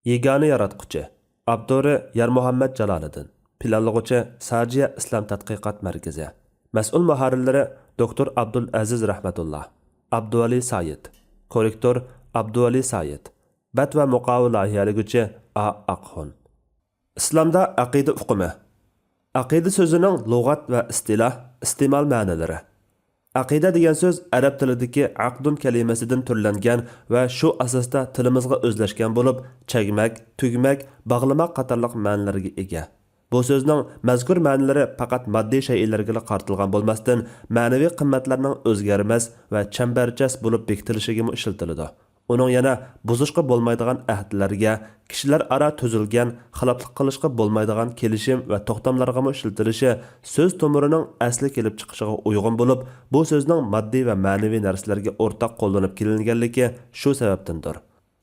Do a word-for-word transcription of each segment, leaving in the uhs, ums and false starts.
يېگانە ياراتقۇچى. ئاپتورى يارمۇھەممەت جالالىدىن. پىلانلىغۇچى ساجىيە ئىسلام تەتقىقات مەركىزى. مەسئۇل مۇھەررىرلىرى دوكتور ئابدۇلئەزىز رەھمەتۇللا، ئابدۇۋەلى سايىت. كوررېكتور ئابدۇۋەلى سايىت. بەت ۋە مۇقاۋا لايىھەلىگۈچى ئا ئاقخۇن. ئىسلامدا ئەقىدە ئۇقۇمى. ئەقىدە سۆزىنىڭ لۇغەت ۋە ئىستىلاھ، ئىستېمال مەنىلىرى. ئەقىدە دېگەن سۆز ئەرەب تىلىدىكى ئەقدۇن كەلىمىسىدىن تۈرلەنگەن ۋە شۇ ئاساستا تىلىمىزغا ئۆزلەشكەن بولۇپ، چەگمەك، تۈگمەك، باغلىماق قاتارلىق مەنىلەرگە ئىگە. بۇ سۆزنىڭ مەزكۇر مەنىلىرى پەقەت ماددىي شەيئىلەرگىلا قارىتىلغان بولماستىن، مەنىۋى قىممەتلەرنىڭ ئۆزگەرمەس ۋە چەمبەرچاس بولۇپ بېكىتىلىشىگىمۇ ئىشلىتىلىدۇ. ئۇنىڭ يەنە بۇزۇشقا بولمايدىغان ئەھدىلەرگە، كىشىلەر ئارا تۈزۈلگەن، خىلاپلىق قىلىشقا بولمايدىغان كېلىشىم ۋە توختاملارغىمۇ ئىشلىتىلىشى سۆز تومۇرىنىڭ ئەسلى كېلىپ چىقىشىغا ئۇيغۇن بولۇپ، بۇ سۆزنىڭ ماددىي ۋە مەنىۋى نەرسىلەرگە ئورتاق قوللىنىپ كېلىنگەنلىكى شۇ سەۋەبتىندۇر.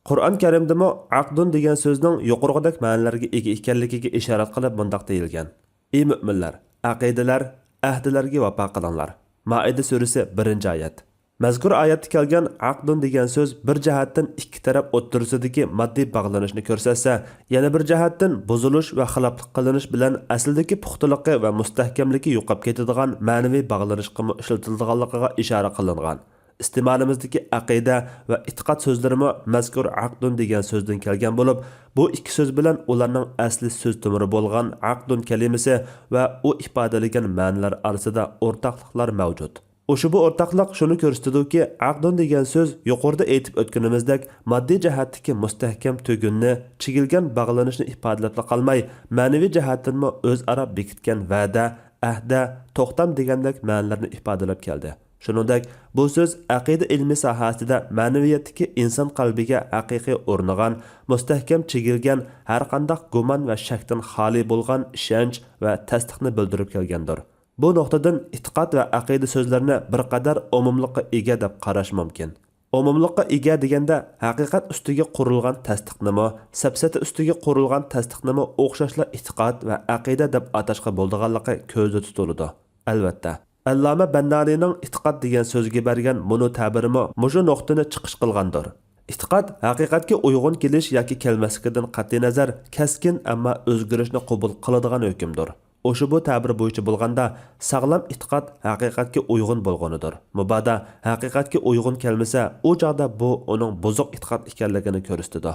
قۇرئان كەرىمدىمۇ ئەقدۇن دېگەن سۆزنىڭ يۇقىرىقىدەك مەنىلەرگە ئىگە ئىكەنلىكىگە ئىشارەت قىلىپ مۇنداق دېيىلگەن: ئى مۆمىنلەر، ئەقىدىلەر، ئەھدىلەرگە ۋاپا قىلىڭلار. مائىدە سۈرىسى، بىرىنچى ئايەت. مەزكۇر ئايەتتە كەلگەن ئەقدۇن دېگەن سۆز بىر جەھەتتىن ئىككى تەرەپ ئوتتۇرىسىدىكى ماددىي باغلىنىشنى كۆرسەتسە، يەنە بىر جەھەتتىن بۇزۇلۇش ۋە خىلاپلىق قىلىنىش بىلەن ئەسلىدىكى پۇختىلىقى ۋە مۇستەھكەملىكى يوقاپ كېتىدىغان مەنىۋى باغلىنىشقىمۇ ئىشلىتىلىدىغانلىقىغا ئىشارە قىلىنغان. ئىستېمالىمىزدىكى ئەقىدە ۋە ئېتىقاد سۆزلىرىمۇ مەزكۇر ئەقدۇن دېگەن سۆزدىن كەلگەن بولۇپ، بۇ ئىككى سۆز بىلەن ئۇلارنىڭ ئەسلى سۆز تومۇرى بولغان ئەقدۇن كەلىمىسى ۋە ئۇ ئىپادىلىگەن مەنىلەر ئارىسىدا ئورتاقلىقلار مەۋجۇت. ئۇشبۇ ئورتاقلىق شۇنى كۆرسىتىدۇكى، ئەقدۇن دېگەن سۆز يۇقىرىدا ئېيتىپ ئۆتكىنىمىزدەك ماددىي جەھەتتىكى مۇستەھكەم تۈگۈننى، چىگىلگەن باغلىنىشنى ئىپادىلەپلا قالماي، مەنىۋى جەھەتتىنمۇ ئۆزئارا بېكىتكەن ۋەدە، ئەھدە، توختام دېگەندەك مەنىلەرنى ئىپادىلەپ كەلدى. شۇنىڭدەك، بۇ سۆز ئەقىدە ئىلمى ساھەسىدە مەنىۋىيەتتىكى ئىنسان قەلبىگە ھەقىقىي ئورنىغان، مۇستەھكەم چىگىلگەن، ھەرقانداق گۇمان ۋە شەكتىن خالىي بولغان ئىشەنچ ۋە تەستىقنى بىلدۈرۈپ كەلگەندۇر. بۇ نۇقتىدىن ئېتىقاد ۋە ئەقىدە سۆزلىرىنى بىر قەدەر ئومۇملۇققا ئىگە دەپ قاراش مۇمكىن. ئومۇملۇققا ئىگە دېگەندە، ھەقىقەت ئۈستىگە قۇرۇلغان تەستىقنىمۇ، سەپسەتە ئۈستىگە قۇرۇلغان تەستىقنىمۇ ئوخشاشلا ئېتىقاد ۋە ئەقىدە دەپ ئاتاشقا بولىدىغانلىقى كۆزدە تۇتۇلىدۇ. ئەلۋەتتە، ئەللامە بەننانىنىڭ ئېتىقاد دېگەن سۆزگە بەرگەن مۇنۇ تەبىرىمۇ مۇشۇ نۇقتىنى چىقىش قىلغاندۇر. ئېتىقاد ھەقىقەتكە ئۇيغۇن كېلىش ياكى كەلمەسلىكىدىن قەتئىينەزەر، كەسكىن، ئەمما ئۆزگىرىشنى قوبۇل قىلىدىغان ھۆكۈمدۇر. ئۇشبۇ تەبىر بويىچە بولغاندا، ساغلام ئېتىقاد ھەقىقەتكە ئۇيغۇن بولغىنىدۇر. مۇبادا ھەقىقەتكە ئۇيغۇن كەلمىسە، ئۇ چاغدا بۇ ئۇنىڭ بۇزۇق ئېتىقاد ئىكەنلىكىنى كۆرسىتىدۇ.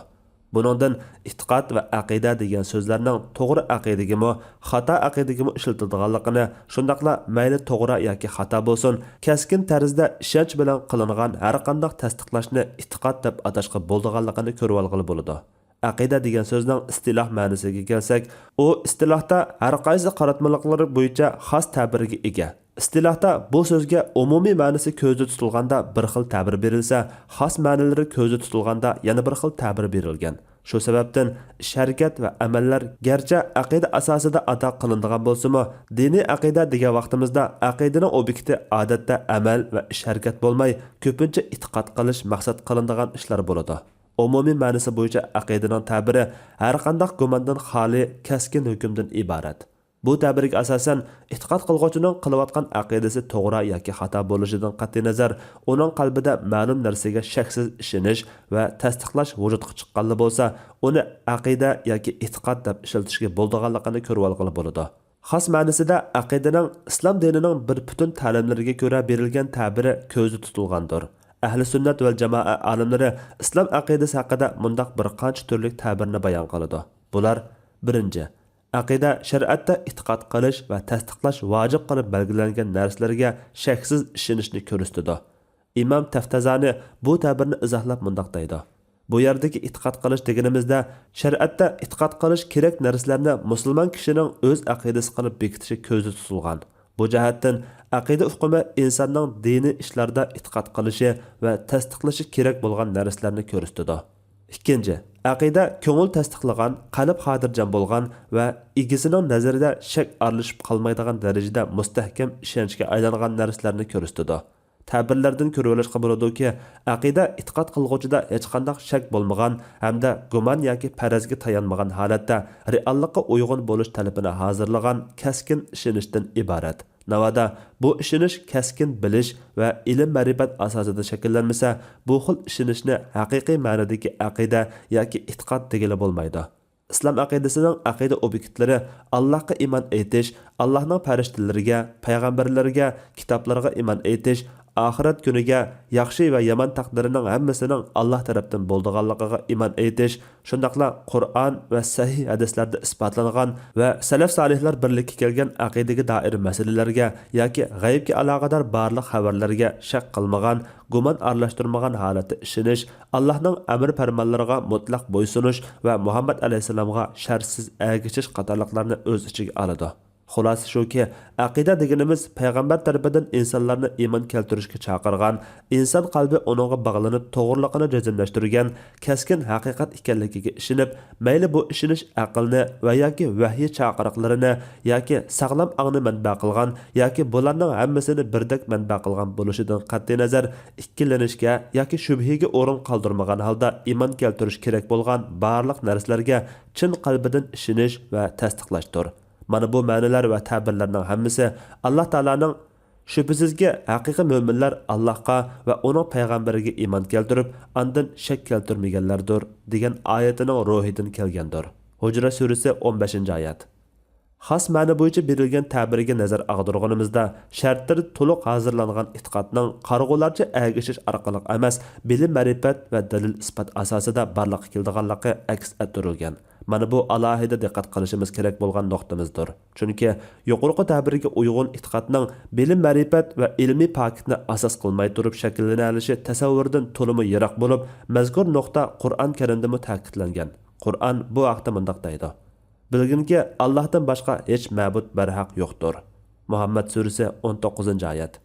بۇنىڭدىن ئېتىقاد ۋە ئەقىدە دېگەن سۆزلەرنىڭ توغرا ئەقىدىگىمۇ، خاتا ئەقىدىگىمۇ ئىشلىتىلىدىغانلىقىنى، شۇنداقلا مەيلى توغرا ياكى خاتا بولسۇن، كەسكىن تەرزدە ئىشەنچ بىلەن قىلىنغان ھەرقانداق تەستىقلاشنى ئېتىقاد دەپ ئاتاشقا بولىدىغانلىقىنى كۆرۈۋالغىلى بولىدۇ. ئەقىدە دېگەن سۆزنىڭ ئىستىلاھ مەنىسىگە كەلسەك، ئۇ ئىستىلاھتا ھەرقايسى قاراتمىلىقلىرى بويىچە خاس تەبىرگە ئىگە. ئىستىلاھتا بۇ سۆزگە ئومۇمىي مەنىسى كۆزدە تۇتۇلغاندا بىر خىل تەبىر بېرىلسە، خاس مەنىلىرى كۆزدە تۇتۇلغاندا يەنە بىر خىل تەبىر بېرىلگەن. شۇ سەۋەبتىن ئىش-ھەرىكەت ۋە ئەمەللەر گەرچە ئەقىدە ئاساسىدا ئادا قىلىنىدىغان بولسىمۇ، دىنىي ئەقىدە دېگەن ۋاقتىمىزدا ئەقىدىنىڭ ئوبيېكتى ئادەتتە ئەمەل ۋە ئىش-ھەرىكەت بولماي، كۆپىنچە ئېتىقاد قىلىش مەقسەت قىلىنىدىغان ئىشلار بولىدۇ. ئومۇمىي مەنىسى بويىچە ئەقىدىنىڭ تەبىرى ھەرقانداق گۇماندىن خالىي، كەسكىن ھۆكۈمدىن ئىبارەت. بۇ تەبىرگە ئاساسەن، ئېتىقاد قىلغۇچىنىڭ قىلىۋاتقان ئەقىدىسى توغرا ياكى خاتا بولۇشىدىن قەتئىينەزەر، ئۇنىڭ قەلبىدە مەلۇم نەرسىگە شەكسىز ئىشىنىش ۋە تەستىقلاش ۋۇجۇدقا چىققانلا بولسا، ئۇنى ئەقىدە ياكى ئېتىقاد دەپ ئىشلىتىشكە بولىدىغانلىقىنى كۆرۈۋالغىلى بولىدۇ. خاس مەنىسىدە ئەقىدىنىڭ ئىسلام دىنىنىڭ بىر پۈتۈن تەلىملىرىگە كۆرە بېرىلگەن تەبىرى كۆزدە تۇتۇلغاندۇر. ئەھلى سۈننەت ۋەل جامائە ئالىملىرى ئىسلام ئەقىدىسى ھەققىدە مۇنداق بىر قانچە تۈرلۈك تەبىرنى بايان قىلىدۇ. بۇلار، بىرىنچى، ئەقىدە شەرىئەتتە ئېتىقاد قىلىش ۋە تەستىقلاش ۋاجىپ قىلىپ بەلگىلەنگەن نەرسىلەرگە شەكسىز ئىشىنىشنى كۆرسىتىدۇ. ئىمام تەفتەزانى بۇ تەبىرنى ئىزاھلاپ مۇنداق دەيدۇ: بۇ يەردىكى ئېتىقاد قىلىش دېگىنىمىزدە، شەرىئەتتە ئېتىقاد قىلىش كېرەك نەرسىلەرنى مۇسۇلمان كىشىنىڭ ئۆز ئەقىدىسى قىلىپ بېكىتىشى كۆزدە تۇتۇلغان. بۇ جەھەتتىن، ئەقىدە ئۇقۇمى ئىنساننىڭ دىنىي ئىشلاردا ئېتىقاد قىلىشى ۋە تەستىقلىشى كېرەك بولغان نەرسىلەرنى كۆرسىتىدۇ. ئىككىنچى، ئەقىدە كۆڭۈل تەستىقلىغان، قەلب خاتىرجەم بولغان ۋە ئىگىسىنىڭ نەزىرىدە شەك ئارىلىشىپ قالمايدىغان دەرىجىدە مۇستەھكەم ئىشەنچكە ئايلانغان نەرسىلەرنى كۆرسىتىدۇ. تەبىرلەردىن كۆرۈۋېلىشقا بولىدۇكى، ئەقىدە ئېتىقاد قىلغۇچىدا ھېچقانداق شەك بولمىغان ھەمدە گۇمان ياكى پەرەزگە تايانمىغان ھالەتتە رېئاللىققا ئۇيغۇن بولۇش تەلىپىنى ھازىرلىغان كەسكىن ئىشىنىشتىن ئىبارەت. ناۋادا بۇ ئىشىنىش كەسكىن بىلىش ۋە ئىلىم-مەرىپەت ئاساسىدا شەكىللەنمىسە، بۇ خىل ئىشىنىشنى ھەقىقىي مەنىدىكى ئەقىدە ياكى ئېتىقاد دېگىلى بولمايدۇ. ئىسلام ئەقىدىسىنىڭ ئەقىدە ئوبيېكتلىرى ئاللاھقا ئىمان ئېيتىش، ئاللاھنىڭ پەرىشتىلىرىگە، پەيغەمبەرلىرىگە، كىتابلارغا ئىمان ئېيتىش، ئاخىرەت كۈنىگە، ياخشى ۋە يامان تەقدىرىنىڭ ھەممىسىنىڭ ئاللاھ تەرەپتىن بولىدىغانلىقىغا ئىمان ئېيتىش، شۇنداقلا قۇرئان ۋە سەھىھ ھەدىسلەردە ئىسپاتلانغان ۋە سەلەف سالىھلار بىرلىككە كەلگەن ئەقىدىگە دائىر مەسىلىلەرگە ياكى غەيىبكە ئالاقىدار بارلىق خەۋەرلەرگە شەك قىلمىغان، گۇمان ئارىلاشتۇرمىغان ھالەتتە ئىشىنىش، ئاللاھنىڭ ئەمر پەرمانلىرىغا مۇتلەق بويسۇنۇش ۋە مۇھەممەد ئەلەيھىسسالامغا شەرتسىز ئەگىشىش قاتارلىقلارنى ئۆز ئىچىگە ئالىدۇ. خۇلاسە شۇكى، ئەقىدە دېگىنىمىز پەيغەمبەر تەرىپىدىن ئىنسانلارنى ئىمان كەلتۈرۈشكە چاقىرغان، ئىنسان قەلبى ئۇنىڭغا باغلىنىپ توغرىلىقىنى جەزملەشتۈرگەن كەسكىن ھەقىقەت ئىكەنلىكىگە ئىشىنىپ، مەيلى بۇ ئىشىنىش ئەقىلنى ۋە ياكى ۋەھيى چاقىرىقلىرىنى ياكى ساغلام ئاڭنى مەنبە قىلغان ياكى بۇلارنىڭ ھەممىسىنى بىردەك مەنبە قىلغان بولۇشىدىن قەتئىينەزەر، ئىككىلىنىشكە ياكى شۈبھىگە ئورۇن قالدۇرمىغان ھالدا ئىمان كەلتۈرۈش كېرەك بولغان بارلىق نەرسىلەرگە چىن قەلبىدىن ئىشىنىش ۋە تەستىقلاشتۇر. مانا بۇ مەنىلەر ۋە تەبىرلەرنىڭ ھەممىسى ئاللاھ تائالانىڭ، «شۈبھىسىزكى، ھەقىقىي مۆمىنلەر ئاللاھقا ۋە ئۇنىڭ پەيغەمبىرىگە ئىمان كەلتۈرۈپ، ئاندىن شەك كەلتۈرمىگەنلەردۇر» دېگەن ئايىتىنىڭ روھىدىن كەلگەندۇر. ھۇجرا سۈرىسى، ئون بەشىنچى ئايەت. خاس مەنە بويىچە بېرىلگەن تەبىرگە نەزەر ئاغدۇرغىنىمىزدا، شەرتلىرى تولۇق ھازىرلانغان ئېتىقادنىڭ قارىغۇلارچە ئەگىشىش ئارقىلىق ئەمەس، بىلىم-مەرىپەت ۋە دەلىل-ئىسپات ئاساسىدا بارلىققا كېلىدىغانلىقى ئەكس ئەتتۈرۈلگەن. مانا بۇ ئالاھىدە دىققەت قىلىشىمىز كېرەك بولغان نۇقتىمىزدۇر. چۈنكى يۇقىرىقى تەبىرگە ئۇيغۇن ئېتىقادنىڭ بىلىم-مەرىپەت ۋە ئىلمىي پاكىتنى ئاساس قىلماي تۇرۇپ شەكىللىنەلىشى تەسەۋۋۇردىن تولىمۇ يىراق بولۇپ، مەزكۇر نۇقتا قۇرئان كەرىمدىمۇ تەكىتلەنگەن. قۇرئان بۇ ھەقتە مۇنداق دەيدۇ: «بىلگىنكى، ئاللاھتىن باشقا ھېچ مەبۇد بەرھەق يوقتۇر.» مۇھەممەد سۈرىسى، ئون توققۇزىنچى ئايەت.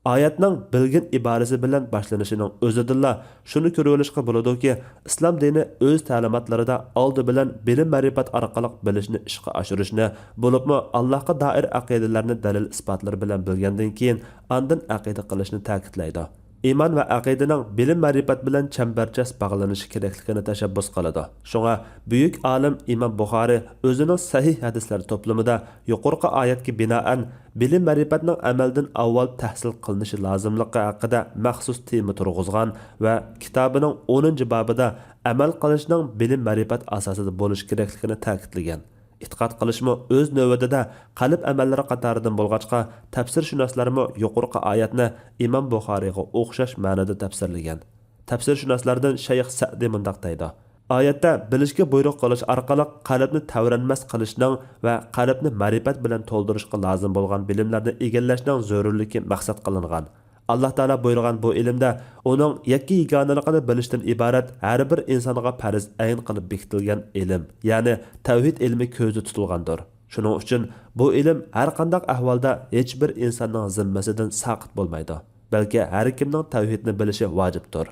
ئايەتنىڭ «بىلگىن» ئىبارىسى بىلەن باشلىنىشىنىڭ ئۆزىدىنلا شۇنى كۆرۈۋېلىشقا بولىدۇكى، ئىسلام دىنى ئۆز تەلىماتلىرىدا ئالدى بىلەن بىلىم-مەرىپەت ئارقىلىق بىلىشنى ئىشقا ئاشۇرۇشنى، بولۇپمۇ ئاللاھقا دائىر ئەقىدىلەرنى دەلىل-ئىسپاتلىرى بىلەن بىلگەندىن كېيىن، ئاندىن ئەقىدە قىلىشنى تەكىتلەيدۇ. ئىمان ۋە ئەقىدىنىڭ بىلىم-مەرىپەت بىلەن چەمبەرچاس باغلىنىشى كېرەكلىكىنى تەشەببۇس قىلىدۇ. شۇڭا بۈيۈك ئالىم ئىمام بۇخارىي ئۆزىنىڭ سەھىھ ھەدىسلەر توپلىمىدا يۇقىرىقى ئايەتكە بىنائەن، بىلىم-مەرىپەتنىڭ ئەمەلدىن ئاۋۋال تەھسىل قىلىنىشى لازىملىقى ھەققىدە مەخسۇس تېما تۇرغۇزغان ۋە كىتابىنىڭ ئونىنچى بابىدا ئەمەل قىلىشنىڭ بىلىم-مەرىپەت ئاساسىدا بولۇشى كېرەكلىكىنى تەكىتلىگەن. ئېتىقاد قىلىشمۇ ئۆز نۆۋىتىدە قەلب ئەمەللىرى قاتارىدىن بولغاچقا، تەپسىرشۇناسلارمۇ يۇقىرىقى ئايەتنى ئىمام بۇخارىيغا ئوخشاش مەنىدە تەپسىرلىگەن. تەپسىرشۇناسلاردىن شەيخ سەئدى مۇنداق دەيدۇ: «ئايەتتە بىلىشكە بۇيرۇق قىلىش ئارقىلىق قەلبنى تەۋرەنمەس قىلىشنىڭ ۋە قەلبنى مەرىپەت بىلەن تولدۇرۇشقا لازىم بولغان بىلىملەرنى ئىگىلەشنىڭ زۆرۈرلۈكى مەقسەت قىلىنغان. ئاللاھ تائالا بۇيرۇغان بۇ ئىلىمدە ئۇنىڭ يەككە-يېگانىلىقىنى بىلىشتىن ئىبارەت ھەر بىر ئىنسانغا پەرز ئەين قىلىپ بېكىتىلگەن ئىلىم، يەنى تەۋھىد ئىلمى كۆزدە تۇتۇلغاندۇر. شۇنىڭ ئۈچۈن بۇ ئىلىم ھەر قانداق ئەھۋالدا ھېچ بىر ئىنساننىڭ زىممىسىدىن ساقىت بولمايدۇ، بەلكى ھەر كىمنىڭ تەۋھىدنى بىلىشى ۋاجىپتۇر.»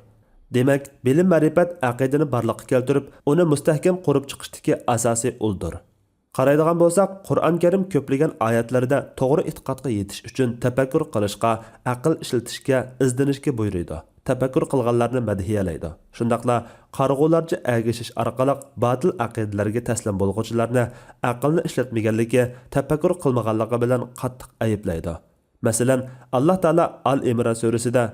دېمەك، بىلىم-مەرىپەت ئەقىدىنى بارلىققا كەلتۈرۈپ، ئۇنى مۇستەھكەم قۇرۇپ چىقىشتىكى ئاساسىي ئۇلدۇر. قارايدىغان بولساق، قۇرئان كەرىم كۆپلىگەن ئايەتلىرىدە توغرا ئېتىقادقا يېتىش ئۈچۈن تەپەككۇر قىلىشقا، ئەقىل ئىشلىتىشكە، ئىزدىنىشكە بۇيرۇيدۇ. تەپەككۇر قىلغانلارنى مەدھىيەلەيدۇ. شۇنداقلا قارىغۇلارچە ئەگىشىش ئارقىلىق باتىل ئەقىدىلەرگە تەسلىم بولغۇچىلارنى ئەقىلنى ئىشلەتمىگەنلىكى، تەپەككۇر قىلمىغانلىقى بىلەن قاتتىق ئەيىبلەيدۇ. مەسىلەن، ئاللاھ تائالا ئال ئىمران سۈرىسىدە،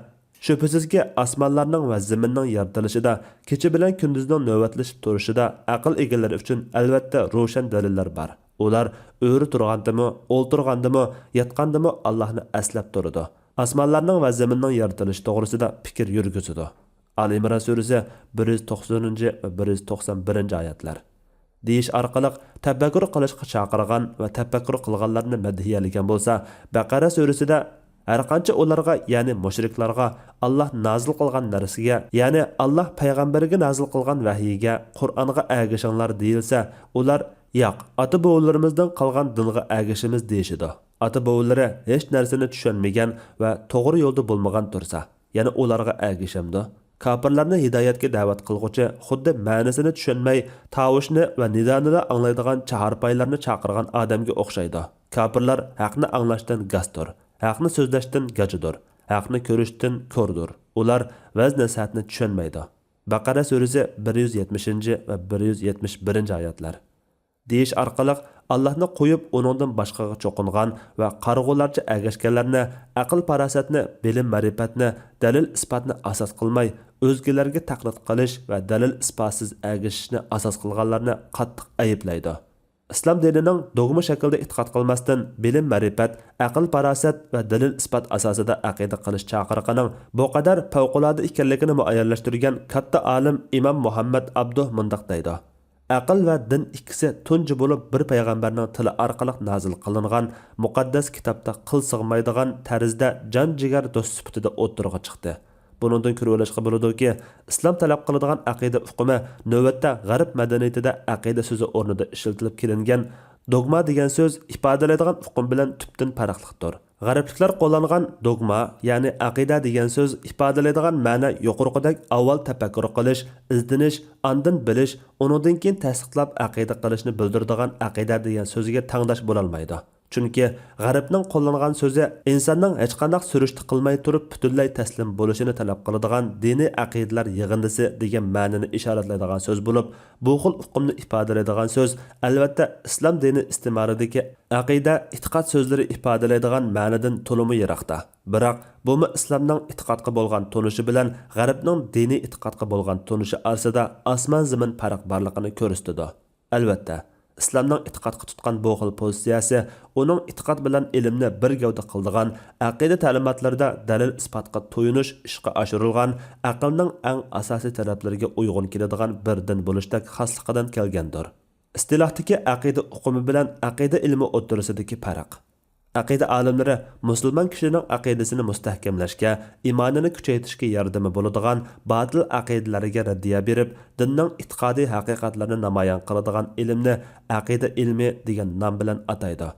«شۈبھىسىزكى، ئاسمانلارنىڭ ۋە زېمىننىڭ يارىتىلىشىدا، كېچە بىلەن كۈندۈزنىڭ نۆۋەتلىشىپ تۇرۇشىدا ئەقىل ئىگىلىرى ئۈچۈن ئەلۋەتتە روشەن دەلىللەر بار. ئۇلار ئۆرە تۇرغاندىمۇ، ئولتۇرغاندىمۇ، ياتقاندىمۇ ئاللاھنى ئەسلەپ تۇرىدۇ. ئاسمانلارنىڭ ۋە زېمىننىڭ يارىتىلىشى توغرىسىدا پىكىر يۈرگۈزىدۇ.» ئال ئىمران سۈرىسى، بىر يۈز توقسىنىنچى ۋە بىر يۈز توقسان بىرىنچى ئايەتلەر. دېيىش ئارقىلىق تەپەككۇر قىلىشقا چاقىرغان ۋە تەپەككۇر قىلغانلارنى مەدھىيەلىگەن بولسا، بەقەرە سۈرىسىدە، ھەرقانچە ئۇلارغا، يەنى مۇشرىكلارغا، ئاللاھ نازىل قىلغان نەرسىگە، يەنى ئاللاھ پەيغەمبىرىگە نازىل قىلغان ۋەھىيگە، قۇرئانغا ئەگىشىڭلار دېيىلسە، ئۇلار، ياق، ئاتا-بوۋىلىرىمىزدىن قالغان دىنغا ئەگىشىمىز دېيىشىدۇ. ئاتا-بوۋىلىرى ھېچ نەرسىنى چۈشەنمىگەن ۋە توغرا يولدا بولمىغان تۇرسا، يەنە ئۇلارغا ئەگىشەمدۇ؟ كاپىرلارنى ھىدايەتكە دەۋەت قىلغۇچى خۇددى مەنىسىنى چۈشەنمەي، تاۋۇشنى ۋە نىدانىلا ئاڭلايدىغان چاھارپايلارنى چاقىرغان ئادەمگە ئوخشايدۇ. كاپىرلار ھەقنى ئاڭلاشتىن گاستۇر، ھەقنى سۆزلەشتىن گاجىدۇر، ھەقنى كۆرۈشتىن كوردۇر. ئۇلار ۋەز-نەسىھەتنى چۈشەنمەيدۇ. بەقەرە سۈرىسى، بىر يۈز يەتمىشىنچى ۋە بىر يۈز يەتمىش بىرىنچى ئايەتلەر. دېيىش ئارقىلىق، ئاللاھنى قويۇپ، ئۇنىڭدىن باشقىغا چوقۇنغان ۋە قارىغۇلارچە ئەگەشكەنلەرنى، ئەقىل-پاراسەتنى، بىلىم-مەرىپەتنى، دەلىل-ئىسپاتنى ئاساس قىلماي، ئۆزگىلەرگە تەقلىد قىلىش ۋە دەلىل-ئىسپاتسىز ئەگىشىشنى ئاساس قىلغانلارنى قاتتىق ئەيىبلەيدۇ. ئىسلام دىنىنىڭ دوگما شەكلىدە ئېتىقاد قىلماستىن، بىلىم-مەرىپەت، ئەقىل-پاراسەت ۋە دەلىل-ئىسپات ئاساسىدا ئەقىدە قىلىش چاقىرىقىنىڭ بۇ قەدەر پەۋقۇلئاددە ئىكەنلىكىنى مۇئەييەنلەشتۈرگەن كاتتا ئالىم ئىمام مۇھەممەد ئابدۇھ مۇنداق دەيدۇ: ئەقىل ۋە دىن ئىككىسى تۇنجى بولۇپ بىر پەيغەمبەرنىڭ تىلى ئارقىلىق نازىل قىلىنغان مۇقەددەس كىتابتا قىل سىغمايدىغان تەرزدە جان-جىگەر دوست سۈپىتىدە ئوتتۇرىغا چىقتى. بۇنىڭدىن كۆرۈۋېلىشقا بولىدۇكى، ئىسلام تەلەپ قىلىدىغان ئەقىدە ئۇقۇمى نۆۋەتتە غەرب مەدەنىيىتىدە ئەقىدە سۆزى ئورنىدا ئىشلىتىلىپ كېلىنگەن دوگما دېگەن سۆز ئىپادىلەيدىغان ئۇقۇم بىلەن تۈپتىن پەرقلىقتۇر. غەربلىكلەر قوللانغان دوگما، يەنى ئەقىدە دېگەن سۆز ئىپادىلەيدىغان مەنە يۇقىرىقىدەك ئاۋۋال تەپەككۇر قىلىش، ئىزدىنىش، ئاندىن بىلىش، ئۇنىڭدىن كېيىن تەستىقلاپ ئەقىدە قىلىشنى بىلدۈرىدىغان ئەقىدە دېگەن سۆزگە تەڭداش بولالمايدۇ. چۈنكى غەربنىڭ قوللانغان سۆزى ئىنساننىڭ ھېچقانداق سۈرۈشتە قىلماي تۇرۇپ پۈتۈنلەي تەسلىم بولۇشىنى تەلەپ قىلىدىغان دىنىي ئەقىدىلەر يىغىندىسى دېگەن مەنىنى ئىشارەتلەيدىغان سۆز بولۇپ، بۇ خىل ئۇقۇمنى ئىپادىلەيدىغان سۆز، ئەلۋەتتە، ئىسلام دىنى ئىستىمارىدىكى ئەقىدە، ئېتىقاد سۆزلىرى ئىپادىلەيدىغان مەنىدىن تولىمۇ يىراقتا. بىراق، بۇمۇ ئىسلامنىڭ ئېتىقادقا بولغان تونۇشى بىلەن غەربنىڭ دىنىي ئېتىقادقا بولغان تونۇشى ئارىسىدا ئاسمان-زېمىن پەرق بارلىقىنى كۆرسىتىدۇ. ئەلۋەتتە، ئىسلامنىڭ ئېتىقادقا تۇتقان بۇ خىل پوزىتسىيەسى ئۇنىڭ ئېتىقاد بىلەن ئىلىمنى بىر گەۋدە قىلىدىغان، ئەقىدە تەلىماتلىرىدا دەلىل-ئىسپاتقا تويۇنۇش ئىشقا ئاشۇرۇلغان، ئەقىلنىڭ ئەڭ ئاساسىي تەلەپلىرىگە ئۇيغۇن كېلىدىغان بىر دىن بولۇشتەك خاسلىقىدىن كەلگەندۇر. ئىستىلاھتىكى ئەقىدە ئۇقۇمى بىلەن ئەقىدە ئىلمى ئوتتۇرىسىدىكى پەرق. ئەقىدە ئالىملىرى مۇسۇلمان كىشىنىڭ ئەقىدىسىنى مۇستەھكەملەشكە، ئىمانىنى كۈچەيتىشكە ياردىمى بولىدىغان باتىل ئەقىدىلەرگە رەددىيە بېرىپ، دىننىڭ ئېتىقادىي ھەقىقەتلىرىنى نامايان قىلىدىغان ئىلىمنى ئەقىدە ئىلمى دېگەن نام بىلەن ئاتايدۇ.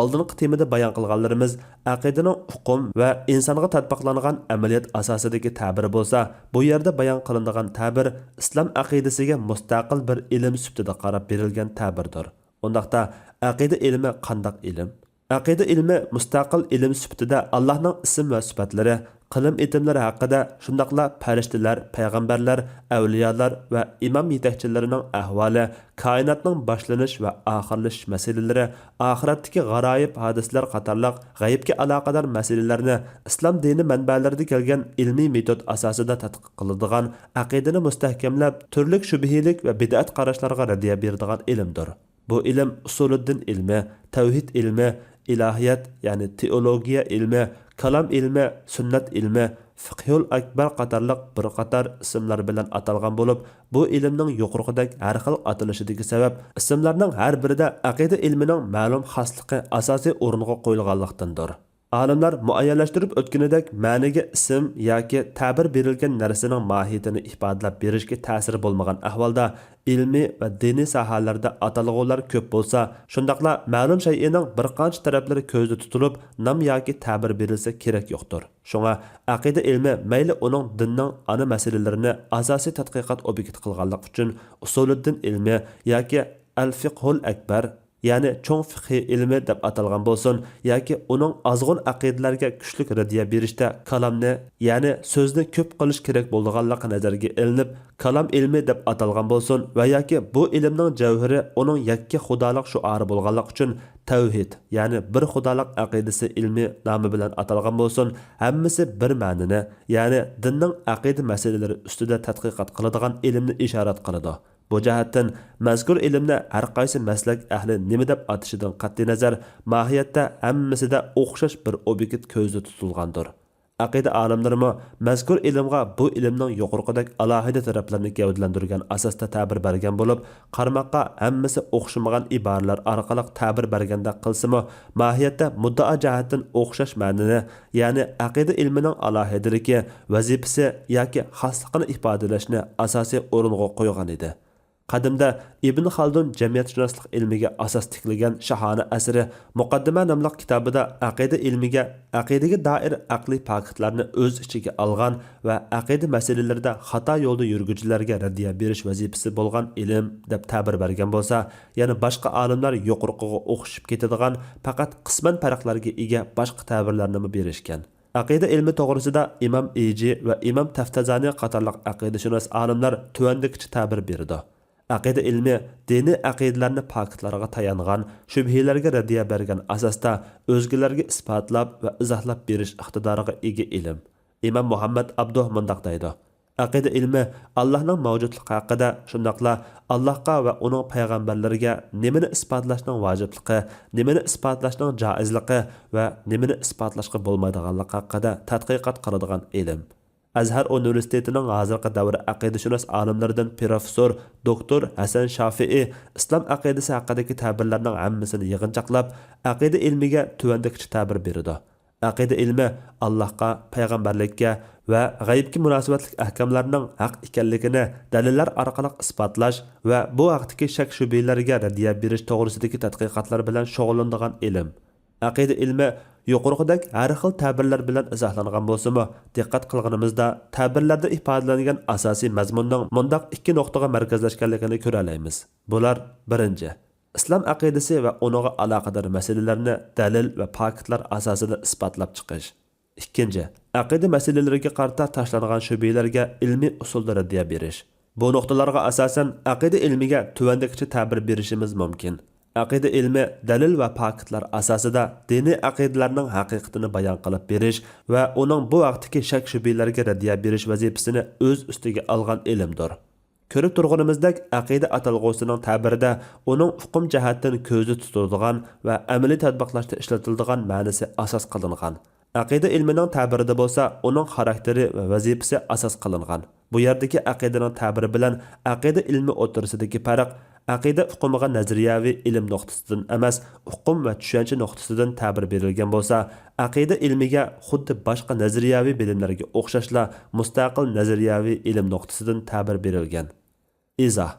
ئالدىنقى تېمىدا بايان قىلغانلىرىمىز ئەقىدىنىڭ ئۇقۇم ۋە ئىنسانغا تەتبىقلانغان ئەمەلىيەت ئاساسىدىكى تەبىرى بولسا، بۇ يەردە بايان قىلىنىدىغان تەبىر ئىسلام ئەقىدىسىگە مۇستەقىل بىر ئىلىم سۈپىتىدە قاراپ بېرىلگەن تەبىردۇر. ئۇنداقتا، ئەقىدە ئىلمى قانداق ئىلىم؟ ئەقىدە ئىلمى مۇستەقىل ئىلىم سۈپىتىدە ئاللاھنىڭ ئىسىم ۋە سۈپەتلىرى، قىلىم-ئېتىملىرى ھەققىدە، شۇنداقلا پەرىشتىلەر، پەيغەمبەرلەر، ئەۋلىيالار ۋە ئىمام يېتەكچىلىرىنىڭ ئەھۋالى، كائىناتنىڭ باشلىنىش ۋە ئاخىرلىشىش مەسىلىلىرى، ئاخىرەتتىكى غارايىب ھادىسىلەر قاتارلىق غەيىبكە ئالاقىدار مەسىلىلەرنى ئىسلام دىنى مەنبەلىرىدە كەلگەن ئىلمىي مېتود ئاساسىدا تەتقىق قىلىدىغان، ئەقىدىنى مۇستەھكەملەپ، تۈرلۈك شۈبھىلىك ۋە بىدئەت قاراشلارغا رەددىيە بېرىدىغان ئىلىمدۇر. بۇ ئىلىم ئۇسۇلىددىن ئىلمى، تەۋھىد ئىلمى، ئىلاھىيەت، يەنى تېئولوگىيە ئىلمى، كالام ئىلمى، سۈننەت ئىلمى، فىقھۇل ئەكبەر قاتارلىق بىر قاتار ئىسىملار بىلەن ئاتالغان بولۇپ، بۇ ئىلىمنىڭ يۇقىرىقىدەك ھەر خىل ئاتىلىشىدىكى سەۋەب، ئىسىملارنىڭ ھەر بىرىدە ئەقىدە ئىلمىنىڭ مەلۇم خاسلىقى ئاساسىي ئورۇنغا قويۇلغانلىقتىندۇر. ئالىملار مۇئەييەنلەشتۈرۈپ ئۆتكىنىدەك، مەنىگە ئىسىم ياكى تەبىر بېرىلگەن نەرسىنىڭ ماھىيىتىنى ئىپادىلەپ بېرىشكە تەسىرى بولمىغان ئەھۋالدا، ئىلمىي ۋە دىنىي ساھەلەردە ئاتالغۇلار كۆپ بولسا، شۇنداقلا مەلۇم شەيئىنىڭ بىر قانچە تەرەپلىرى كۆزدە تۇتۇلۇپ، نام ياكى تەبىر بېرىلسە كېرەك يوقتۇر. شۇڭا ئەقىدە ئىلمى مەيلى ئۇنىڭ دىننىڭ ئانا مەسىلىلىرىنى ئاساسىي تەتقىقات ئوبيېكتى قىلغانلىقى ئۈچۈن، ئۇسۇلىددىن ئىلمى ياكى ئەل-فىقھۇل ئەكبەر، يەنى چوڭ فىقھىي ئىلمى دەپ ئاتالغان بولسۇن ياكى ئۇنىڭ ئازغۇن ئەقىدىلەرگە كۈچلۈك رەددىيە بېرىشتە كالامنى، يەنى سۆزنى كۆپ قىلىش كېرەك بولىدىغانلىقى نەزەرگە ئېلىنىپ، كالام ئىلمى دەپ ئاتالغان بولسۇن ۋە ياكى بۇ ئىلىمنىڭ جەۋھىرى ئۇنىڭ يەككە خۇدالىق شوئارى بولغانلىقى ئۈچۈن تەۋھىد، يەنى بىر خۇدالىق ئەقىدىسى ئىلمى نامى بىلەن ئاتالغان بولسۇن، ھەممىسى بىر مەنىنى، يەنى دىننىڭ ئەقىدە مەسىلىلىرى ئۈستىدە تەتقىقات قىلىدىغان ئىلىمنى ئىشارەت قىلىدۇ. بۇ جەھەتتىن مەزكۇر ئىلىمنى ھەر قايسى مەسلەك ئەھلى نېمە دەپ ئاتىشىدىن قەتئىينەزەر، ماھىيەتتە ھەممىسىدە ئوخشاش بىر ئوبيېكت كۆزدە تۇتۇلغاندۇر. ئەقىدە ئالىملىرىمۇ مەزكۇر ئىلىمغا بۇ ئىلىمنىڭ يۇقىرىقىدەك ئالاھىدە تەرەپلىرىنى گەۋدىلەندۈرگەن ئاساستا تەبىر بەرگەن بولۇپ، قارىماققا ھەممىسى ئوخشىمىغان ئىبارىلەر ئارقىلىق تەبىر بەرگەندەك قىلسىمۇ، ماھىيەتتە مۇددىئا جەھەتتىن ئوخشاش مەنىنى، يەنى ئەقىدە ئىلمىنىڭ ئالاھىدىلىكى، ۋەزىپىسى ياكى خاسلىقىنى ئىپادىلەشنى ئاساسىي ئورۇنغا قويغان ئىدى. قەدىمدە ئىبن خالدۇن جەمئىيەتشۇناسلىق ئىلمىگە ئاساس تىكلىگەن شاھانە ئەسىرى مۇقەددىمە ناملىق كىتابىدا ئەقىدە ئىلمىگە، ئەقىدىگە دائىر ئەقلىي پاكىتلارنى ئۆز ئىچىگە ئالغان ۋە ئەقىدە مەسىلىلىرىدە خاتا يولدا يۈرگۈچىلەرگە رەددىيە بېرىش ۋەزىپىسى بولغان ئىلىم دەپ تەبىر بەرگەن بولسا، يەنە باشقا ئالىملار يۇقىرىقىغا ئوخشىشىپ كېتىدىغان، پەقەت قىسمەن پەرقلەرگە ئىگە باشقا تەبىرلەرنىمۇ بېرىشكەن. ئەقىدە ئىلمى توغرىسىدا ئىمام ئىجى ۋە ئىمام تەفتەزانى قاتارلىق ئەقىدىشۇناس ئالىملار تۆۋەندىكىچە تەبىر بېرىدۇ. ئەقىدە ئىلمى دىنىي ئەقىدىلەرنى پاكىتلارغا تايانغان، شۈبھىلەرگە رەددىيە بەرگەن ئاساستا ئۆزگىلەرگە ئىسپاتلاپ ۋە ئىزاھلاپ بېرىش ئىقتىدارىغا ئىگە ئىلىم. ئىمام مۇھەممەد ئابدۇھ مۇنداق دەيدۇ: ئەقىدە ئىلمى ئاللاھنىڭ مەۋجۇتلۇقى ھەققىدە، شۇنداقلا ئاللاھقا ۋە ئۇنىڭ پەيغەمبەرلىرىگە نېمىنى ئىسپاتلاشنىڭ ۋاجىپلىقى، نېمىنى ئىسپاتلاشنىڭ جائىزلىقى ۋە نېمىنى ئىسپاتلاشقا بولمايدىغانلىقى ھەققىدە تەتقىقات قىلىدىغان ئىلىم. ئەزھەر ئۇنىۋېرسىتېتىنىڭ ھازىرقى دەۋر ئەقىدىشۇناس ئالىملىرىدىن پروفېسسور دوكتور ھەسەن شافىئى ئىسلام ئەقىدىسى ھەققىدىكى تەبىرلەرنىڭ ھەممىسىنى يىغىنچاقلاپ، ئەقىدە ئىلمىگە تۆۋەندىكىچە تەبىر بېرىدۇ: ئەقىدە ئىلمى ئاللاھقا، پەيغەمبەرلىككە ۋە غەيىبكە مۇناسىۋەتلىك ئەھكاملارنىڭ ھەق ئىكەنلىكىنى دەلىللەر ئارقىلىق ئىسپاتلاش ۋە بۇ ھەقتىكى شەك-شۈبھىلەرگە رەددىيە بېرىش توغرىسىدىكى تەتقىقاتلار بىلەن شۇغۇللىنىدىغان ئىلىم. ئەقىدە ئىلمى يۇقىرىقىدەك ھەر خىل تەبىرلەر بىلەن ئىزاھلانغان بولسىمۇ، دىققەت قىلغىنىمىزدا تەبىرلەردە ئىپادىلەنگەن ئاساسىي مەزمۇننىڭ مۇنداق ئىككى نۇقتىغا مەركەزلەشكەنلىكىنى كۆرەلەيمىز. بۇلار، بىرىنچى، ئىسلام ئەقىدىسى ۋە ئۇنىڭغا ئالاقىدار مەسىلىلەرنى دەلىل ۋە پاكىتلار ئاساسىدا ئىسپاتلاپ چىقىش. ئىككىنچى، ئەقىدە مەسىلىلىرىگە قارىتا تاشلانغان شۈبھىلەرگە ئىلمىي ئۇسۇلدا رەددىيە بېرىش. بۇ نۇقتىلارغا ئاساسەن ئەقىدە ئىلمىگە تۆۋەندىكىچە تەبىر بېرىشىمىز مۇمكىن. ئەقىدە ئىلمى دەلىل ۋە پاكىتلار ئاساسىدا دىنىي ئەقىدىلەرنىڭ ھەقىقىتىنى بايان قىلىپ بېرىش ۋە ئۇنىڭ بۇ ھەقتىكى شەك-شۈبھىلەرگە رەددىيە بېرىش ۋەزىپىسىنى ئۆز ئۈستىگە ئالغان ئىلىمدۇر. كۆرۈپ تۇرغىنىمىزدەك، ئەقىدە ئاتالغۇسىنىڭ تەبىرىدە ئۇنىڭ ئۇقۇم جەھەتتىن كۆزدە تۇتۇلىدىغان ۋە ئەمەلىي تەتبىقلاشتا ئىشلىتىلىدىغان مەنىسى ئاساس قىلىنغان. ئەقىدە ئىلمىنىڭ تەبىرىدە بولسا ئۇنىڭ خاراكتېرى ۋە ۋەزىپىسى ئاساس قىلىنغان. بۇ يەردىكى ئەقىدىنىڭ تەبىرى بىلەن ئەقىدە ئىلمى ئوتتۇرىسىدىكى پەرق ئەقىدە ئۇقۇمىغا نەزەرىيەۋى ئىلىم نۇقتىسىدىن ئەمەس، ئۇقۇم ۋە چۈشەنچە نۇقتىسىدىن تەبىر بېرىلگەن بولسا، ئەقىدە ئىلمىگە خۇددى باشقا نەزەرىيەۋى بىلىملەرگە ئوخشاشلا مۇستەقىل نەزەرىيەۋى ئىلىم نۇقتىسىدىن تەبىر بېرىلگەن. ئىزاھ.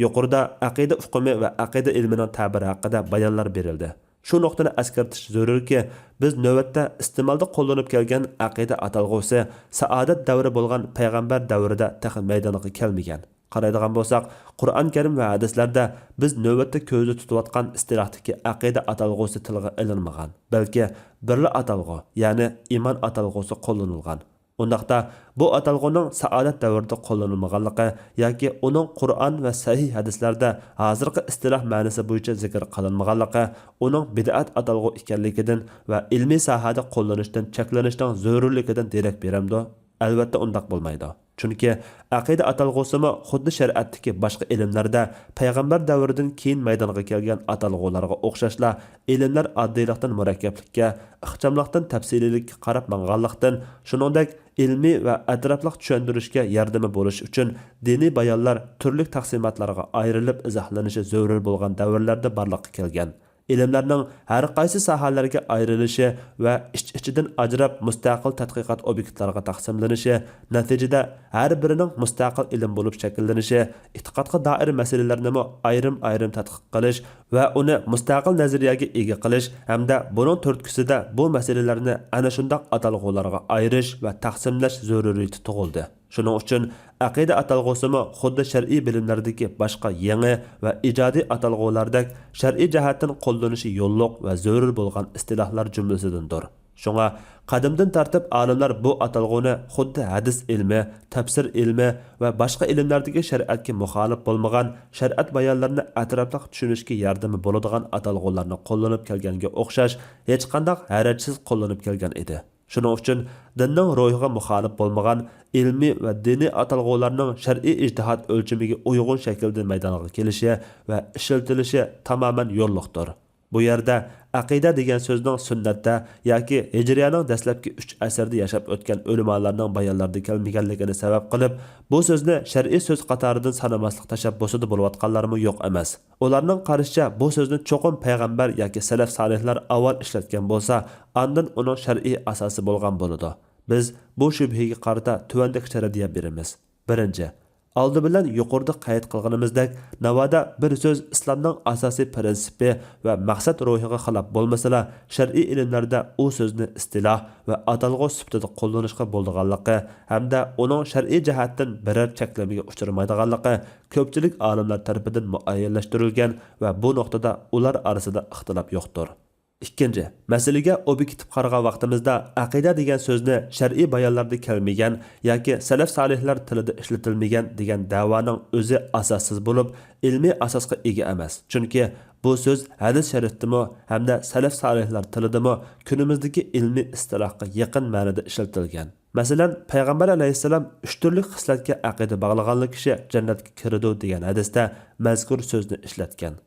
يۇقىرىدا ئەقىدە ئۇقۇمى ۋە ئەقىدە ئىلمىنىڭ تەبىرى ھەققىدە بايانلار بېرىلدى. شۇ نۇقتىنى ئەسكەرتىش زۆرۈركى، بىز نۆۋەتتە ئىستېمالدا قوللىنىپ كەلگەن ئەقىدە ئاتالغۇسى سائادەت دەۋرى بولغان پەيغەمبەر دەۋرىدە تېخى مەيدانغا كەلمىگەن. قارايدىغان بولساق، قۇرئان كەرىم ۋە ھەدىسلەردە بىز نۆۋەتتە كۆزدە تۇتۇۋاتقان ئىستىلاھتىكى ئەقىدە ئاتالغۇسى تىلغا ئېلىنمىغان، بەلكى بىرلا ئاتالغۇ، يەنى ئىمان ئاتالغۇسى قوللىنىلغان. ئۇنداقتا، بۇ ئاتالغۇنىڭ سائادەت دەۋرىدە قوللىنىلمىغانلىقى ياكى ئۇنىڭ قۇرئان ۋە سەھىھ ھەدىسلەردە ھازىرقى ئىستىلاھ مەنىسى بويىچە زىكىر قىلىنمىغانلىقى ئۇنىڭ بىدئەت ئاتالغۇ ئىكەنلىكىدىن ۋە ئىلمىي ساھەدە قوللىنىشتىن چەكلىنىشنىڭ زۆرۈرلۈكىدىن دېرەك بېرەمدۇ؟ ئەلۋەتتە ئۇنداق بولمايدۇ. چۈنكى ئەقىدە ئاتالغۇسىمۇ خۇددى شەرىئەتتىكى باشقا ئىلىملەردە پەيغەمبەر دەۋرىدىن كېيىن مەيدانغا كەلگەن ئاتالغۇلارغا ئوخشاشلا، ئىلىملەر ئاددىيلىقتىن مۇرەككەپلىككە، ئىخچاملىقتىن تەپسىلىيلىككە قاراپ مانغانلىقتىن، شۇنىڭدەك ئىلمىي ۋە ئەتراپلىق چۈشەندۈرۈشكە ياردىمى بولۇش ئۈچۈن دىنىي بايانلار تۈرلۈك تەقسىماتلارغا ئايرىلىپ ئىزاھلىنىشى زۆرۈر بولغان دەۋرلەردە بارلىققا كەلگەن. ئىلىملەرنىڭ ھەر قايسى ساھەلەرگە ئايرىلىشى ۋە ئىچ-ئىچىدىن ئاجراپ مۇستەقىل تەتقىقات ئوبيېكتلارغا تەقسىملىنىشى، نەتىجىدە ھەر بىرىنىڭ مۇستەقىل ئىلىم بولۇپ شەكىللىنىشى، ئېتىقادقا دائىر مەسىلىلەرنىمۇ ئايرىم-ئايرىم تەتقىق قىلىش ۋە ئۇنى مۇستەقىل نەزەرىيەگە ئىگە قىلىش ھەمدە بۇنىڭ تۈرتكىسىدە بۇ مەسىلىلەرنى ئەنە شۇنداق ئاتالغۇلارغا ئايرىش ۋە تەقسىملەش زۆرۈرىيىتى تۇغۇلدى. شۇنىڭ ئۈچۈن ئەقىدە ئاتالغۇسىمۇ خۇددى شەرئىي بىلىملەردىكى باشقا يېڭى ۋە ئىجادىي ئاتالغۇلاردەك شەرئىي جەھەتتىن قوللىنىشى يوللۇق ۋە زۆرۈر بولغان ئىستىلاھلار جۈملىسىدىندۇر. شۇڭا، قەدىمدىن تارتىپ ئالىملار بۇ ئاتالغۇنى خۇددى ھەدىس ئىلمى، تەپسىر ئىلمى ۋە باشقا ئىلىملەردىكى شەرىئەتكە مۇخالىپ بولمىغان شەرىئەت بايانلىرىنى ئەتراپلىق چۈشىنىشكە ياردىمى بولىدىغان ئاتالغۇلارنى قوللىنىپ كەلگەنگە ئوخشاش ھېچقانداق ھەرەجسىز قوللىنىپ كەلگەن ئىدى. شۇنىڭ ئۈچۈن دىننىڭ روھىغا مۇخالىپ بولمىغان ئىلمىي ۋە دىنىي ئاتالغۇلارنىڭ شەرئىي ئىجتىھات ئۆلچىمىگە ئۇيغۇن شەكىلدە مەيدانغا كېلىشى ۋە ئىشلىتىلىشى تامامەن يوللۇقتۇر. بۇ يەردە ئەقىدە دېگەن سۆزنىڭ سۈننەتتە ياكى ھىجرىيەنىڭ دەسلەپكى ئۈچ ئەسىرىدە ياشاپ ئۆتكەن ئۆلىمالارنىڭ بايانلىرىدا كەلمىگەنلىكىنى سەۋەب قىلىپ، بۇ سۆزنى شەرئىي سۆز قاتارىدىن سانىماسلىق تەشەببۇسىدا بولۇۋاتقانلارمۇ يوق ئەمەس. ئۇلارنىڭ قارىشىچە، بۇ سۆزنى چوقۇم پەيغەمبەر ياكى سەلەف سالىھلار ئاۋۋال ئىشلەتكەن بولسا، ئاندىن ئۇنىڭ شەرئىي ئاساسى بولغان بولىدۇ. بىز بۇ شۈبھىگە قارىتا تۆۋەندىكىچە رەددىيە بېرىمىز. بىرىنچى، ئالدى بىلەن يۇقىرىدا قەيت قىلغىنىمىزدەك، ناۋادا بىر سۆز ئىسلامنىڭ ئاساسىي پىرىنسىپى ۋە مەقسەت روھىغا خىلاپ بولمىسىلا، شەرئىي ئىلىملەردە ئۇ سۆزنى ئىستىلاھ ۋە ئاتالغۇ سۈپىتىدە قوللىنىشقا بولىدىغانلىقى ھەمدە ئۇنىڭ شەرئىي جەھەتتىن بىرەر چەكلىمىگە ئۇچرىمايدىغانلىقى كۆپچىلىك ئالىملار تەرىپىدىن مۇئەييەنلەشتۈرۈلگەن ۋە بۇ نۇقتىدا ئۇلار ئارىسىدا ئىختىلاپ يوقتۇر. ئىككىنچى، مەسىلىگە ئوبيېكتىپ قارىغان ۋاقتىمىزدا، ئەقىدە دېگەن سۆزنى شەرئىي بايانلاردا كەلمىگەن ياكى سەلەف سالىھلار تىلىدا ئىشلىتىلمىگەن دېگەن دەۋانىڭ ئۆزى ئاساسسىز بولۇپ، ئىلمىي ئاساسقا ئىگە ئەمەس. چۈنكى بۇ سۆز ھەدىس شەرىفتىمۇ ھەمدە سەلەف سالىھلار تىلىدىمۇ كۈنىمىزدىكى ئىلمىي ئىستىلاھقا يېقىن مەنىدە ئىشلىتىلگەن. مەسىلەن، پەيغەمبەر ئەلەيھىسسالام ئۈچ تۈرلۈك خىسلەتكە ئەقىدە باغلىغانلا كىشى جەننەتكە كىرىدۇ دېگەن ھەدىستە مەزكۇر سۆزنى ئىشلەتكەن.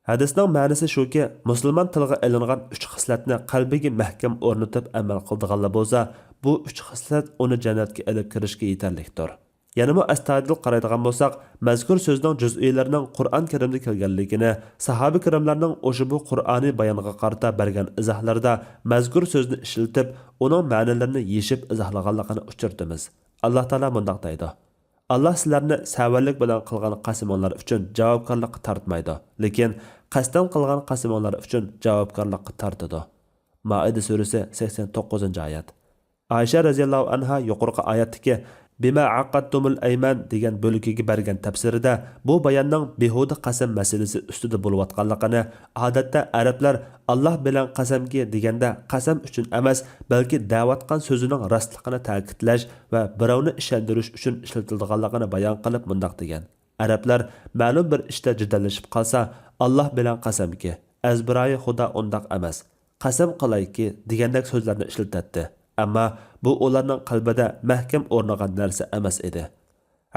ھەدىسنىڭ مەنىسى شۇكى، مۇسۇلمان تىلغا ئېلىنغان ئۈچ خىسلەتنى قەلبىگە مەھكەم ئورنىتىپ ئەمەل قىلىدىغانلا بولسا، بۇ ئۈچ خىسلەت ئۇنى جەننەتكە ئېلىپ كىرىشكە يېتەرلىكتۇر. يەنىمۇ ئەستايىدىل قارايدىغان بولساق، مەزكۇر سۆزنىڭ جۈزئىيلىرىنىڭ قۇرئان كەرىمدە كەلگەنلىكىنى، ساھابە كىراملارنىڭ ئۇشبۇ قۇرئانىي بايانغا قارىتا بەرگەن ئىزاھلىرىدا مەزكۇر سۆزنى ئىشلىتىپ، ئۇنىڭ مەنىلىرىنى يېشىپ ئىزاھلىغانلىقىنى ئۇچرىتىمىز. ئاللا تائالا مۇنداق دەيدۇ: «ئاللا سىلەرنى سەۋەنلىك بىلەن قىلغان قەسىمىڭلار ئۈچۈن جاۋابكارلىققا تارتمايدۇ، لېكىن قەستەن قىلغان قەسىمىڭلار ئۈچۈن جاۋابكارلىققا تارتىدۇ.» مائىدە سۈرىسى، سەكسەن توققۇزىنچى ئايەت. ئائىشە رەزىياللاھۇ ئەنھا يۇقىرىقى ئايەتتىكى «بىما ئەقەدتۇمۇل ئەيمان» دېگەن بۆلىكىگە بەرگەن تەپسىرىدە بۇ باياننىڭ بىھۇدە قەسەم مەسىلىسى ئۈستىدە بولۇۋاتقانلىقىنى، ئادەتتە ئەرەبلەر «ئاللا بىلەن قەسەمكى» دېگەندە قەسەم ئۈچۈن ئەمەس، بەلكى دەۋاتقان سۆزىنىڭ راستلىقىنى تەكىتلەش ۋە بىراۋنى ئىشەندۈرۈش ئۈچۈن ئىشلىتىلىدىغانلىقىنى بايان قىلىپ مۇنداق دېگەن: «ئەرەبلەر مەلۇم بىر ئىشتا جېدەللىشىپ قالسا، ئاللا بىلەن قەسەمكى، ئەزبىرايى خۇدا ئۇنداق ئەمەس، قەسەم قىلايكى» دېگەندەك سۆزلەرنى ئىشلىتەتتى. ئەمما بۇ ئۇلارنىڭ قەلبىدە مەھكەم ئورنىغان نەرسە ئەمەس ئىدى.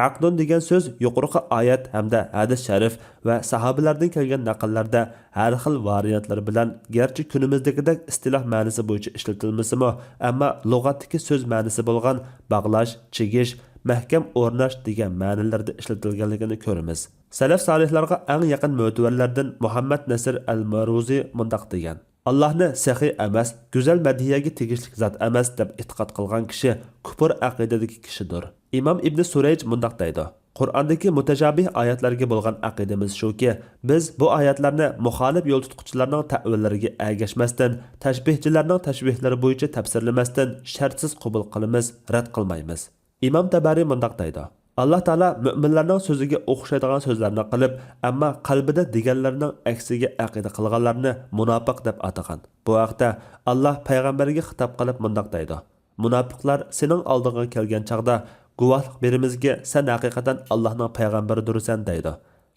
«ئەقدۇن» دېگەن سۆز يۇقىرىقى ئايەت ھەمدە ھەدىس شەرىف ۋە ساھابىلەردىن كەلگەن نەقىللەردە ھەر خىل ۋارىيانتلىرى بىلەن، گەرچە كۈنىمىزدىكىدەك ئىستىلاھ مەنىسى بويىچە ئىشلىتىلمىسىمۇ، ئەمما لۇغەتتىكى سۆز مەنىسى بولغان باغلاش، چىگىش، مەھكەم ئورناش دېگەن مەنىلەردە ئىشلىتىلگەنلىكىنى كۆرىمىز. سەلەف سالىھلارغا ئەڭ يېقىن مۆتىۋەرلەردىن مۇھەممەد نەسىر ئەل مەرۇزى مۇنداق دېگەن: «ئاللاھنى سېخىي ئەمەس، گۈزەل مەدھىيەگە تېگىشلىك زات ئەمەس دەپ ئېتىقاد قىلغان كىشى كۇپۇر ئەقىدىدىكى كىشىدۇر.» ئىمام ئىبنى سۇرەيج مۇنداق دەيدۇ: «قۇرئاندىكى مۇتەشابىھ ئايەتلەرگە بولغان ئەقىدىمىز شۇكى، بىز بۇ ئايەتلەرنى مۇخالىپ يول تۇتقۇچىلارنىڭ تەئۋىللىرىگە ئەگەشمەستىن، تەشبىھچىلەرنىڭ تەشبىھلىرى بويىچە تەپسىرلىمەستىن شەرتسىز قوبۇل قىلىمىز، رەت قىلمايمىز.» ئىمام تەبەرى مۇنداق دەيدۇ: «ئاللا تائالا مۆمىنلەرنىڭ سۆزىگە ئوخشايدىغان سۆزلەرنى قىلىپ، ئەمما قەلبىدە دېگەنلىرىنىڭ ئەكسىگە ئەقىدە قىلغانلارنى مۇناپىق دەپ ئاتىغان. بۇ ھەقتە ئاللا پەيغەمبەرگە خىتاب قىلىپ مۇنداق دەيدۇ: مۇناپىقلار سېنىڭ ئالدىڭغا كەلگەن چاغدا، گۇۋاھلىق بېرىمىزكى، سەن ھەقىقەتەن ئاللانىڭ پەيغەمبىرىدۇرسەن دەيدۇ.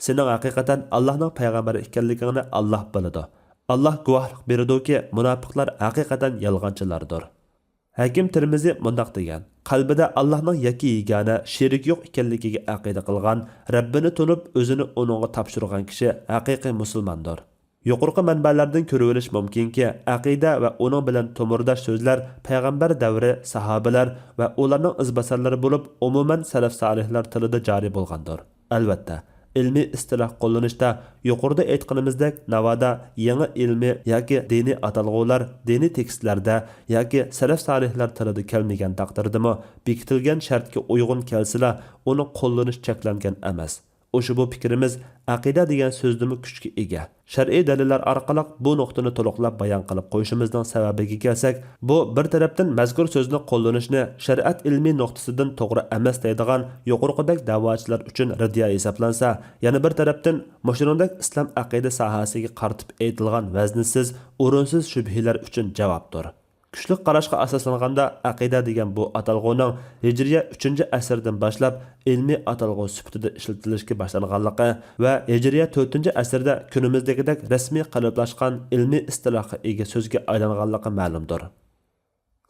سېنىڭ ھەقىقەتەن ئاللانىڭ پەيغەمبىرى ئىكەنلىكىڭنى ئاللا بىلىدۇ. ئاللا گۇۋاھلىق بېرىدۇكى، مۇناپىقلار ھەقىقەتەن يالغانچىلاردۇر.» ھەكىم تىرمىزى مۇنداق دېگەن: «قەلبىدە ئاللانىڭ يەككە يېگانە، شېرىكى يوق ئىكەنلىكىگە ئەقىدە قىلغان، رەببىنى تونۇپ، ئۆزىنى ئۇنىڭغا تاپشۇرغان كىشى ھەقىقىي مۇسۇلماندۇر.» يۇقىرىقى مەنبەلەردىن كۆرۈۋېلىش مۇمكىنكى، ئەقىدە ۋە ئۇنىڭ بىلەن تومۇرداش سۆزلەر پەيغەمبەر دەۋرى، ساھابىلەر ۋە ئۇلارنىڭ ئىزباسارلىرى بولۇپ، ئومۇمەن سەلەف سالىھلار تىلىدا جارى بولغاندۇر. ئەلۋەتتە، ئىلمىي ئىستىلاھ قوللىنىشتا يۇقىرىدا ئېيتقىنىمىزدەك، ناۋادا يېڭى ئىلمىي ياكى دىنىي ئاتالغۇلار دىنىي تېكىستلەردە ياكى سەلەف سالىھلار تىلىدا كەلمىگەن تەقدىردىمۇ، بېكىتىلگەن شەرتكە ئۇيغۇن كەلسىلا، ئۇنى قوللىنىش چەكلەنگەن ئەمەس. ئۇشبۇ پىكرىمىز ئەقىدە دېگەن سۆزدىمۇ كۈچكە ئىگە. شەرئىي دەلىللەر ئارقىلىق بۇ نۇقتىنى تولۇقلاپ بايان قىلىپ قويۇشىمىزنىڭ سەۋەبىگە كەلسەك، بۇ بىر تەرەپتىن مەزكۇر سۆزنى قوللىنىشنى شەرىئەت ئىلمىي نۇقتىسىدىن توغرا ئەمەس دەيدىغان يۇقىرىقىدەك دەۋاچىلار ئۈچۈن رەددىيە ھېسابلانسا، يەنە بىر تەرەپتىن مۇشۇنىڭدەك ئىسلام ئەقىدە ساھەسىگە قارىتىپ ئېيتىلغان ۋەزنسىز، ئورۇنسىز شۈبھىلەر ئۈچۈن جاۋابتۇر. كۈچلۈك قاراشقا ئاساسلانغاندا، ئەقىدە دېگەن بۇ ئاتالغۇنىڭ ھىجرىيە ئۈچىنچى ئەسىردىن باشلاپ ئىلمىي ئاتالغۇ سۈپىتىدە ئىشلىتىلىشكە باشلانغانلىقى ۋە ھىجرىيە تۆتىنچى ئەسىردە كۈنىمىزدىكىدەك رەسمىي قېلىپلاشقان ئىلمىي ئىستىلاھقا ئىگە سۆزگە ئايلانغانلىقى مەلۇمدۇر.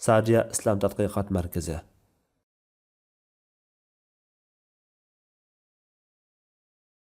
ساجىيا ئىسلام تەتقىقات مەركىزى.